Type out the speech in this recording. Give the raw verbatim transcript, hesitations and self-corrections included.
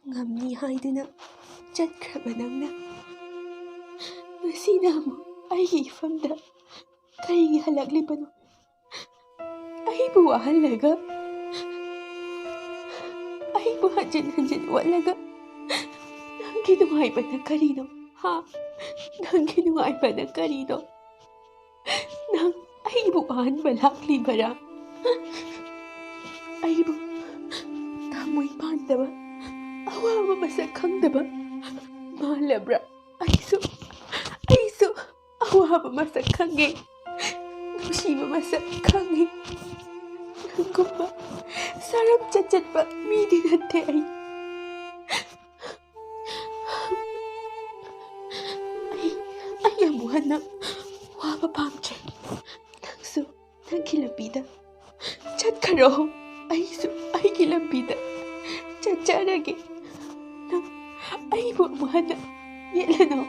ꯉꯝꯅꯤ ꯍꯥꯏꯗꯨꯅ ꯆꯠꯈ꯭ꯔꯕ ꯅꯪꯅ ꯉꯁꯤꯅ ꯑꯃꯨꯛ ꯑꯩꯒꯤ ꯏꯐꯝꯗ ꯀꯔꯤꯒꯤ ꯍꯜꯂꯛꯂꯤꯕꯅꯣ? ꯑꯩꯕꯨ ꯋꯥꯍꯜꯂꯒ, ꯑꯩꯕꯨ ꯍꯟꯖꯤꯟ ꯍꯟꯖꯤꯟ ꯑꯣꯠꯂꯒ ꯅꯪꯒꯤ ꯅꯨꯡꯉꯥꯏꯕꯅ ꯀꯔꯤꯅꯣ? ꯍꯥ? ꯅꯪꯒꯤ ꯅꯨꯡꯉꯥꯏꯕꯅ ꯀꯔꯤꯅꯣ? ꯅꯪ ꯑꯩꯕꯨ ꯋꯥꯍꯟꯕ ꯂꯥꯛꯂꯤꯕꯔꯥ? ꯑꯩꯕꯨ ꯊꯃꯣꯏ ꯄꯥꯟꯗꯕ, ꯑꯋꯥꯕ ꯃꯁꯛ ꯈꯪꯗꯕ ꯃꯥꯜꯂꯕ꯭ꯔꯥ? ꯑꯩꯁꯨ, ꯑꯩꯁꯨ ꯑꯋꯥꯕ ꯃꯁꯛ ꯈꯪꯉꯦ, ꯅꯨꯡꯁꯤꯕ ꯃꯁꯛ ꯈꯪꯉꯦ꯫ ꯅꯪꯒꯨꯝꯕ ꯁꯔꯝ ꯆꯠꯆꯠꯄ ꯃꯤꯗꯤ ꯅꯠꯇꯦ ꯑꯩ꯫ ꯑꯩ, ꯑꯩ ꯑꯃꯨꯛ ꯍꯟꯅ ꯋꯥꯕ ꯄꯥꯝꯗ꯭ꯔꯦ꯫ ꯅꯪꯁꯨ ꯅꯪꯒꯤ ꯂꯝꯕꯤꯗ ꯆꯠꯈ꯭ꯔꯣ, ꯑꯩꯁꯨ ꯑꯩꯒꯤ ꯂꯝꯕꯤꯗ ꯆꯠꯆꯔꯒꯦ꯫ ꯅꯪ ꯑꯩꯕꯨ ꯑꯃꯨꯛ ꯍꯟꯅ ꯌꯦꯠꯂꯅꯨ꯫